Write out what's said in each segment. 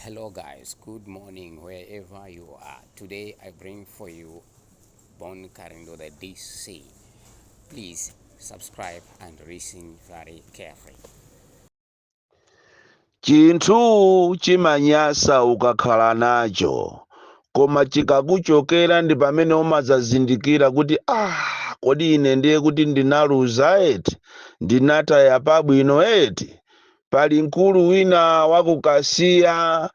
Hello guys, good morning wherever you are. Today I bring for you Bon Kalindo the DC. Please subscribe and listen very carefully. Chinthu chimanyasa ukakhala nacho, koma chikakuchokera ndi pamene umadzazindikira kuti, ah, kodi ine ndiye kuti ndinaluza eti, ndinataya pabwino eti. Pali mkulu wina wa ku Kasiya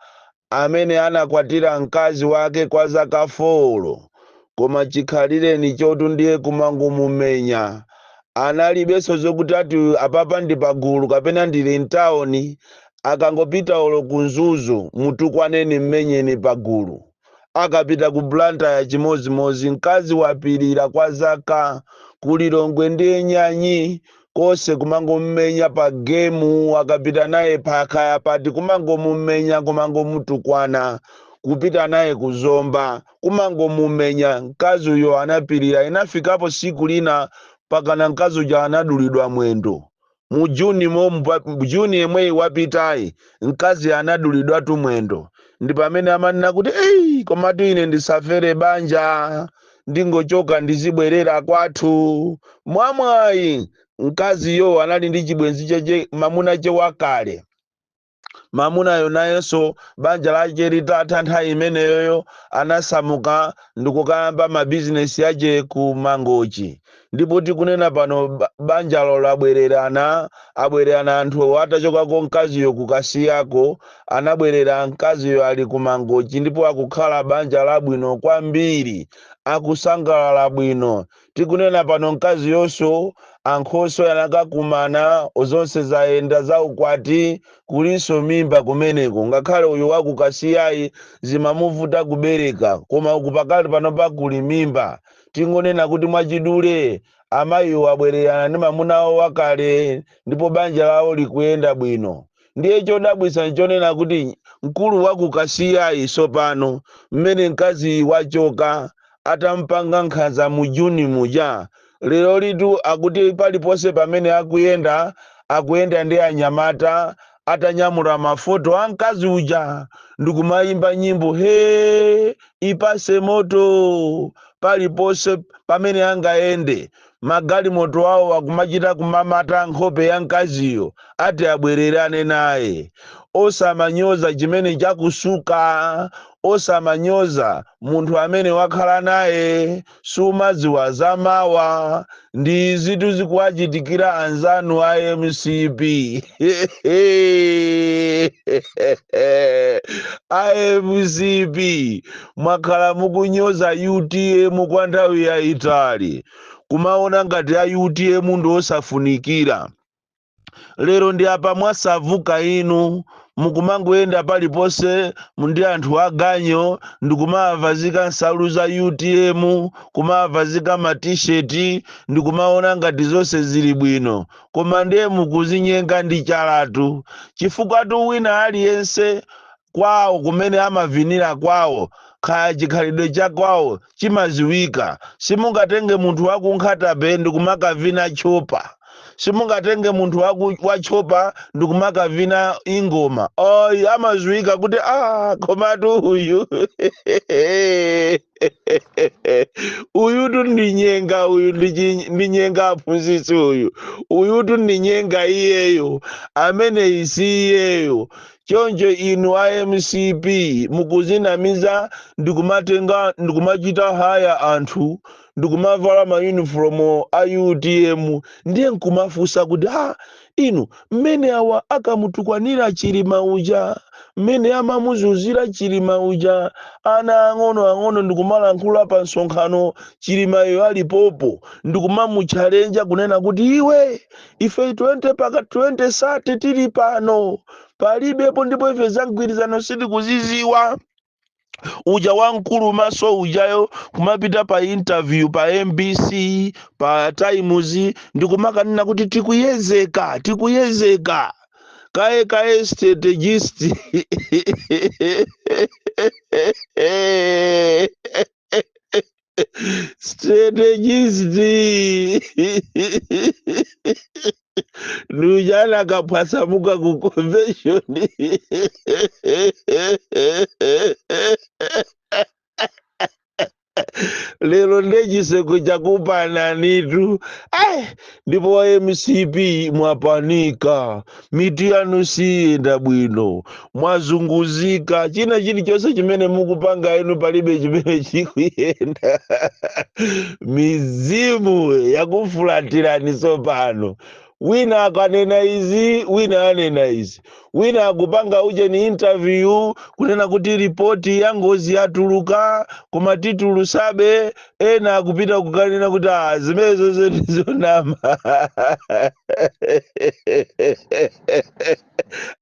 amene anakwatira mkazi wake kwa zaka 4, koma chikhalireni chotu ndiye kumangomumenya. Analibenso zokuti ati apapa ndi pagulu kapena ndili mtawuni. Akangopita olo ku Mzuzu, mutukwaneni, mmenyeni pagulu. Akapita ku Blantyre chimodzimodzi. Mkazi wapirira kwa zaka. Ku Lilongwe ndiye nyanyi konse, kumangomumenya pa gemu. Akapita naye pakhaya pati, kumangomumenya, kumangomutukwana. Kupita naye kuzomba, kumangomumenya. Mkazi uyo anapirira. Inafikapo siku lina pakana mkazi uja anadulidwa mwendo mu Juni momu. Juni yemweyi wapitayi mkazi anadulidwatu mwendo. Ndi pamene amanena kuti, "Ei, komatu ine ndisafere banja, ndingochoka ndizibwerera kwathu." Mwamwayi mkaziyo anali ndi chibwenzi cheche, mamuna che wakale. Mamunayo nayenso banja lake litatha nthawi imeneyoyo anasamuka ndikukayamba mabizinesi yache ku Mangochi. Ndipo tikunena pano banjalo labwererana, abwererana anthu atachokako. Mkaziyo kukasiyako anabwerera, mkaziyo ali ku Mangochi ndipo akukhala banja labwino kwambiri, akusangalala bwino. Tikunena pano mkaziyonso ankhoswe anakakumana, zonse zayenda za ukwati, kulinso mimba kumeneko. Ngakhale uyu wakukasiyayi zimamuvuta kubereka, koma uku pakali pano pakuli mimba. Tingonena kuti mwachidule amayiwo abwererana ndi mamuna awo wakale ndipo banja lawo likuyenda bwino. Ndiye chodabwitsa nchonena kuti mkulu wakukasiyayi sopano mmene mkazi wachoka atampanga nkhanza mu Juni muja, lero litu akuti paliponse pamene akuyenda, akuyenda ndi anyamata atanyamula mafoto a mkazi uja ndikumayimba nyimbo, "He, ipase moto." Paliponse pamene angayende, magalimoto awo akumachita kumamata nkhope ya mkaziyo, ati abwererane naye. Osamanyoza chimene chakusuka, osamanyoza munthu amene wakhala naye, sumadziwa zamawa. Ndi zitu zikuwachitikira anzanu a MCP. A MCP mwakhala mukunyoza UTM kwa nthawi yayitali, kumaona ngati a UTM ndi osafunikira. Lero ndi apa mwasavuka inu, mukumangoyenda paliponse ndi anthu aganyo ndikumavazika nsalu za UTM, kumavazika matisheti, ndikumaona ngati zonse zili bwino. Koma ndiye mukuzinyenga ndi chalatu, chifukwa tu wina aliyense kwawo kumene amavinira kwawo, kaya chikhalidwe cha kwawo chimaziwika. Simungatenge munthu waku Nkhata Bay ndikumakavina chopa, simungatenge munthu wachopa ndikumakavina ingoma. Oyi, amaziwika kuti, ah, komatu uyu, uyutu ndi nyenga, uyu ndi nyenga aphunzitsi, uyu, uyutu ndi nyenga iyeyo, amene si iyeyo. Choncho inu a MCP mukuzinamiza ndikumatenga ndikumachita haya anthu ndikumavala mayunifomu a UTM. Ndiye nkumafunsa kuti, ha, inu, mmene awa akamutukwanira Chilima uja, mmene amamuzunzira Chilima uja, ana ang'ono ang'ono ndikumalankhula pa msonkhano Chilimayo alipopo, ndikumamutchalenja kunena kuti, "Iwe, ife 20 paka 20 sate tili pano, palibepo, ndipo ife za mgwirizano sitikuziziwa." Uja wamkulu maso ujayo kumapita pa interview pa MBC, pa Times, ndikumakanena kuti tikuyezeka, tikuyezeka kaye kaye. Strategist, strategist ndujana akaphwasamuka ku convention. Chiseko chakupananitu. Ai, ndipo wa MCP mwapanika, mitu yanu siyenda bwino, mwazunguzika. China chilichonse chimene mukupanga inu palibe chimene chikuyenda. Mizimu yakufulatirani tsopano. Wina akanena izi, wina anena izi, wina akupanga ujeni interview kunena kuti ripoti ya ngozi yatuluka koma titulusabe. Ena akupita kukanena kuti ah, zimene zonse ndizonama.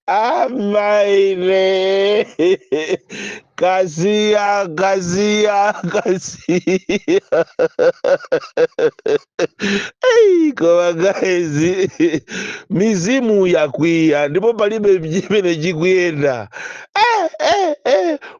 Amaine kasiya, kasiya, kasiya. Ei, koma guys, mizimu yakwiya ndipo palibe chimene chikuyenda.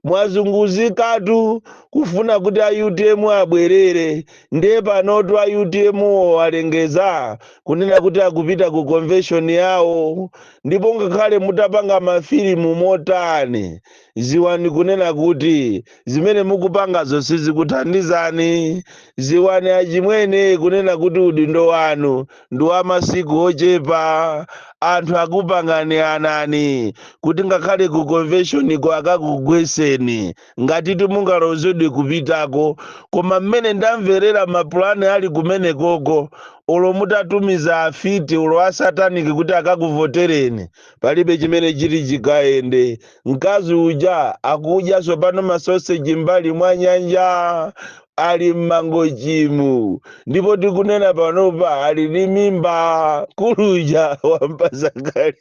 Mwazunguzikatu kufuna kuti a UTM abwerere. Ndiye panotu a UTM alengeza kunena kuti akupita ku convention yawo. Ndipo ngakhale mutapanga mafilimu motani, ziwani kunena kuti zimene mukupangazo sizikuthandizani. Ziwani achimwene kunena kuti udindo wanu ndi wa masiku ochepa. Anthu akupangani anani kuti ngakhale ku convention ko akakugweseni ngati timungalozedwe kupitako. Koma mmene ndamverera mapulani ali kumenekoko, olo mutatumiza afiti olo asataniki kuti akakuvotereni, palibe chimene chili chikayende. Mkazi uja akudya tsopano masoseji mbali mwa nyanja, ali mmangochimu, ndipo tikunena panopa ali ndi mimba. Kuluja wampasa kale,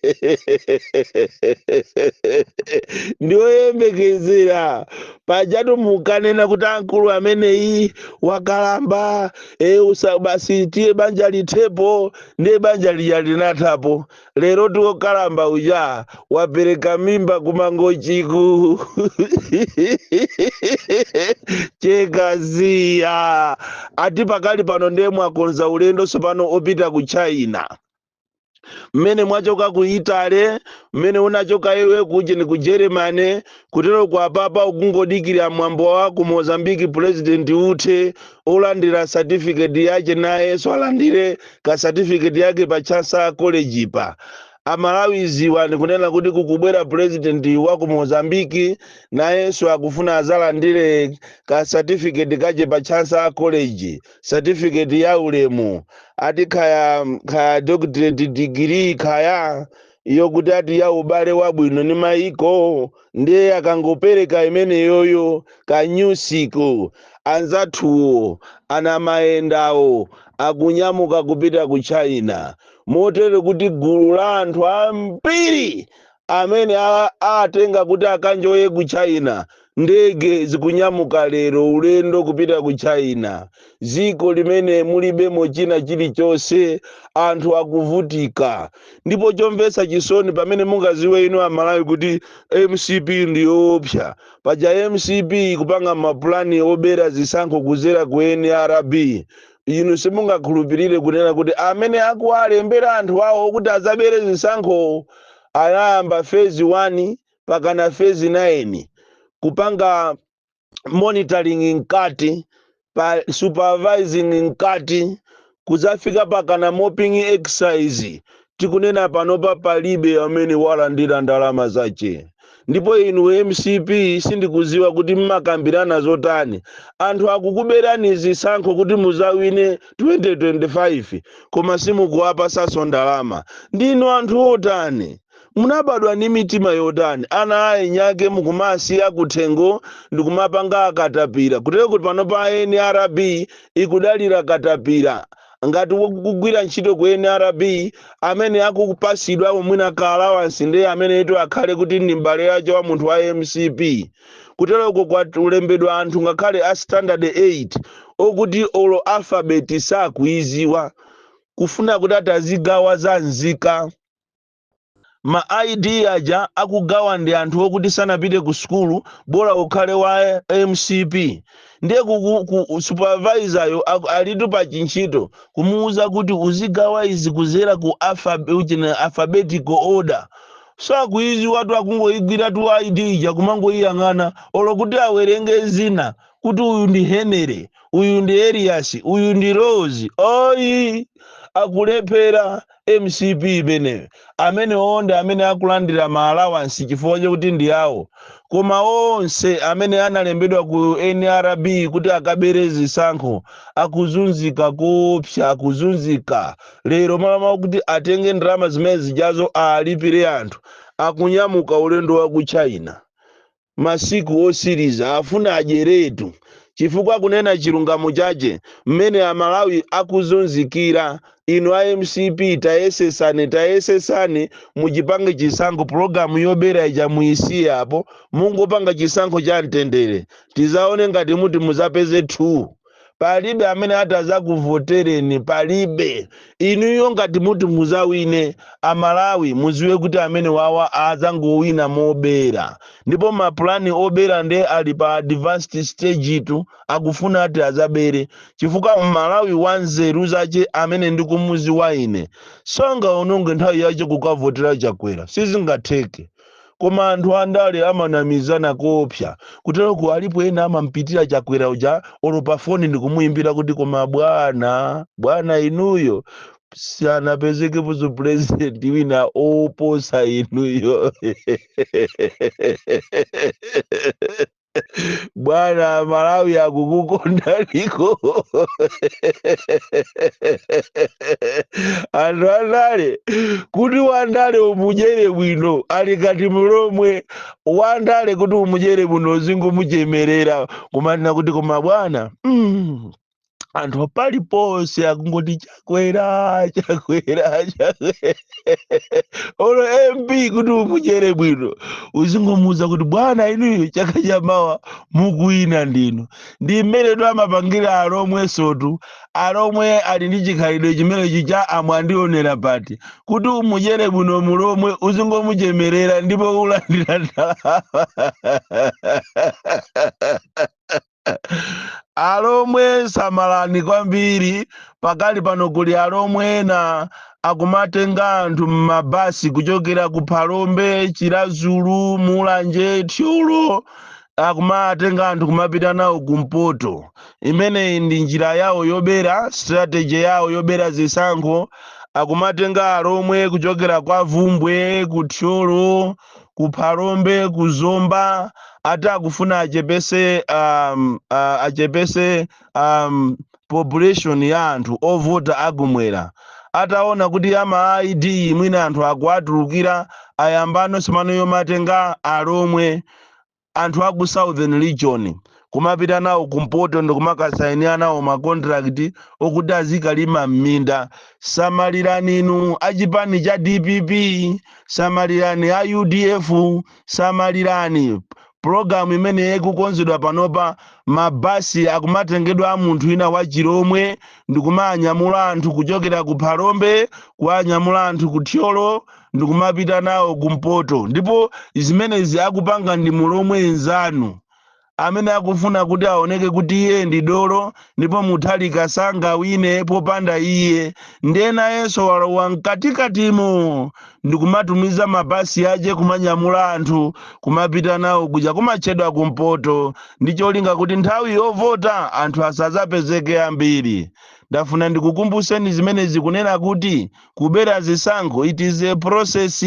ndiwoyembekezera. Pajatu mukanena kuti ankulu ameneyi wakalamba, usa basi tiye banja lithepo, ndiye banja lija linathapo. Lero tiokalamba uja wapereka mimba kumangochiku. Chekaziya ati pakali pano ndiye mwakonza ulendo tsopano opita ku China. Mmene mwachoka ku Italy, mmene unachoka iwe kuja ni ku Germany, kutero kwa papa ukungodikira mwambo wa ku Mozambique president uthe olandira certificate yake, nayenso alandire ka certificate yake pa Chancellor College pa Amalawi. Ziwa ndikunena kuti kukubwera president wa ku Mozambique, nayenso akufuna azalandire ka certificate kache pa Chancellor College, certificate ya ulemu, ati khaya khaya doctorate degree, khaya yokuti ati ya ubale wabwino ni maiko. Ndiye akangopereka imeneyoyo kanyusiko, anzathuwo anamayendawo akunyamuka kupita ku China, motere kuti gulu la anthu ambiri amene atenga kuti akanjoye ku China. Ndege zikunyamuka lero ulendo kupita ku China, ziko limene mulibemo china chilichonse, anthu akuvutika. Ndipo chomvetsa chisoni, pamene mungaziwe inu Amalawi kuti MCP ndiyoopsa, paja MCP kupanga mapulani obera zisankho kuzera ku NRB. Inu simungakhulupirire kunena kuti amene akuwalembera anthu awo kuti azabere zisankho anayamba phase 1 pakana phase 9 kupanga monitoring mkati, pa supervising mkati, kuzafika pakana mopping exercise. Tikunena panopa palibe amene walandira ndalama zache. Ndipo inu MCP, sindikuziwa kuti mmakambirana zotani. Anthu akukuberani zisankho kuti muzawine 2025, koma simukuwapasaso ndalama. Ndinu anthu otani? Munabadwa ndi mitima yotani? Ana aenyake mukumasiya kuthengo ndikumapanga akatapira, kutero kuti pano pa NRB ikudalira katapira. Ngati kugwira ntchito ku NRB, amene akupasidwa mwina ka allowance ndiye amene ito akhale kuti ndi mbale yace wa munthu wa MCP. Kuteroko kwalembedwa anthu ngakhale a standard 8 okuti olo alphabet sakuiziwa, kufuna kuti atazigawa za nzika. Ma ID aja akugawa ndi anthu okuti sanapite ku sukulu, bola ukhale wa MCP. Ndiye ku supervisor yo alitu pa chintchito kumuuza kuti uzigawa izi kuzera ku alphabetical order. Sakuiziwa tu, akungoigwira tu ID ija kumangoiyang'ana, olo kuti awerenge zina. Kuti uyu ndi Henry, uyu ndi Elias, uyu ndi Rose, oyi akulephera. MCP imeneyo, amene onde amene akulandira ma allowance chifukwa chakuti ndi awo, koma onse amene analembedwa ku NRB kuti akabere zisankho akuzunzika kopsa, akuzunzika. Lero malama kuti atenge ndalama zimene zijazo alipire anthu, akunyamuka ulendo wa ku China. Masiku osiriza afuna adyeretu, chifukwa kunena chilungamo chache, mmene Amalawi akuzunzikira, inu a MCP tayesesani, tayesesani muchipange chisankho. Pulogalamu yobera ija muyisiye apo, mungopanga chisankho cha mtendere, tizaone ngati muti muzapeze 2. Palibe amene atazakuvotereni, palibe. Inuyo ngati muti muzawine, Amalawi muziwe kuti amene wawa azangowina mobera, ndipo mapulani obera nde ali pa advanced stage tu. Akufuna ati azabere, chifukwa Mmalawi wanzeru zache amene ndikumuzi wa ine sangaononge nthawi yache kukavotera Chakwera, sizingatheke. Koma anthu andale amanamizana kopsa kuteroko. Alipo ena amampitira Chakwera uja olo pa foni ndikumuyimbira kuti, "Koma bwana, bwana, inuyo sanapezekeponso president wina oposa inuyo. Bwana, Malawi akukukondaliko." Anthu andale, kuti wandale umudyere bwino, ali kati mulomwe wandale, kuti umudyere bwino uzingomuchemerera, kumanena kuti, "Koma bwana, anthu paliponse akungoti Chakwera, Chakwera, Chakwera." Olo MP kuti umudyere bwino uzingomuuza kuti, "Bwana, inuyo chaka chamawa mukuwina ndinu." Ndi mmene tu amapangira Alomwe sotu. Alomwe ali ndi chikhalidwe chimenechi cha amwandionera pati. Kuti umudyere bwino mulomwe uzingomuchemerera ndipo ulandira ndalama. Alomwe samalani kwambiri. Pakali pano kuli Alomwe ena akumatenga anthu m'mabasi kuchokera ku Phalombe, Chiradzulu, Mulanje, Thyolo, akumatenga anthu kumapita nawo kumpoto. Imeneyi ndi njira yawo yobera, strategy yawo yobera zisankho. Akumatenga Alomwe kuchokera kwa Vumbwe, ku Thyolo, ku Phalombe, ku Zomba, ati akufuna achepese population ya anthu ovota akumwera. Ataona kuti ama ID mwina anthu akuatulukira, ayambano simano yomatenga Alomwe, anthu aku Southern Region, kumapita nawo kumpoto ndikumakasainira nawo ma contract okuti azikalima m'minda. Samalirani inu achipani cha DPP, samalirani a UDF, samalirani. Pulogalamu imene ikukonzedwa panopa, mabasi akumatengedwa a munthu wina wa Chilomwe ndikumanyamula anthu kuchokera ku Phalombe, kuwanyamula anthu ku Thyolo, ndikumapita nawo kumpoto. Ndipo zimenezi akupanga ndi mulomwe nzanu amene akufuna kuti aoneke kuti iye ndi dolo ndipo Mutharika sangawine popanda iye. Ndiye nayenso walowa mkatikatimo ndikumatumiza mabasi ache kumanyamula anthu kumapita nawo kuja kumatchedwa kumpoto, ndi cholinga kuti nthawi yovota anthu asadzapezeke ambiri. Ndafuna ndikukumbuseni zimenezi, kunena kuti kubera zisankho, it is a process.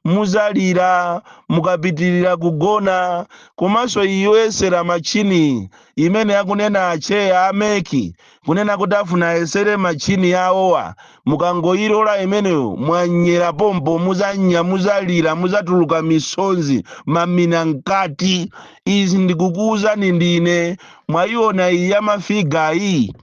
Muzalira mukapitirira kugona. Komanso iyoyesera machini imene akunena acheya a MEC, kunena kuti afuna ayesere machini awowa, mukangoyilola imeneyo mwanyera pompo, muzanya, muzalira, muzatuluka misonzi mamina mkati. Izi ndikukuwuzani ndine. Mwayiona iyi ya ma figure iyi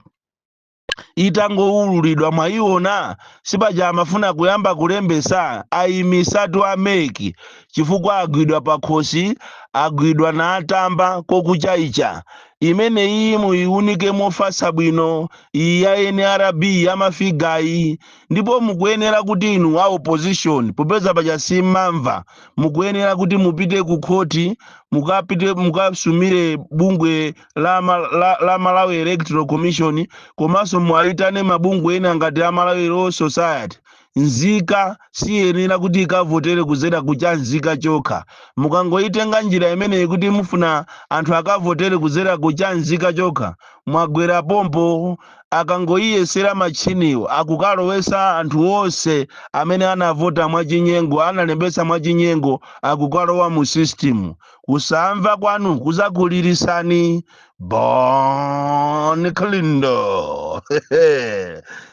itangowululidwa, mwayiona sipaja amafuna kuyamba kulembesa, ayimisatu a MEC chifukwa agwidwa pakhosi, agwidwa natamba kokuchaicha. Imene iyi muyiunike mofasa bwino, iyi ya NRB ya ma figure iyi. Ndipo mukuyenera kuti inu a opposition, popeza paja simamva, mukuyenera kuti mupite ku khoti, mukapite mukasumire bungwe la Malawi Electoral Commission, komanso muayitane mabungwe ena ngati a Malawi Law Society. Nzika siyenera kuti ikavotere kuzera kucha nzika chokha. Mukangoitenga njira imeneyi kuti mufuna anthu akavotere kuzera kucha nzika chokha, mwagwera pompo. Akangoyiyesera matchiniwo, akukalowesa anthu onse amene anavota mwachinyengo, analembesa mwachinyengo, akukalowa mu system. Kusamva kwanu kuzakulirisani. Bon Kalindo,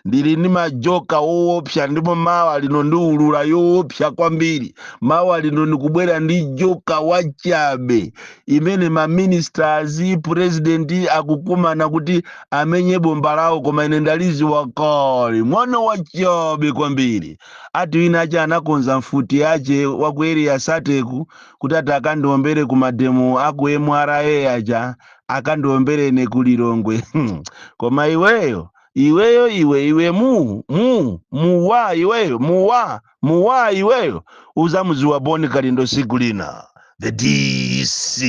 ndili ndi majoka woopsa, ndipo mawa lino ndiulula yoopsa kwambiri. Mawa lino ndikubwera ndi joka wachabe imene ma ministers, president akukumana kuti amenye bomba lawo, koma ine ndaliziwa kale. Mwana wachabe kwambiri. Ati wina ache anakonza mfuti yache wa ku Area 30 kuti ati akandiombere ku ma demo aku MRA aja, akandiombere ine ku Lilongwe. Koma iweyo, iweyo, iwe, iwe, mu mu muwa, iweyo, muwa muwa, iweyo uzamuziwa Boni Kalindo siku lina, the DC.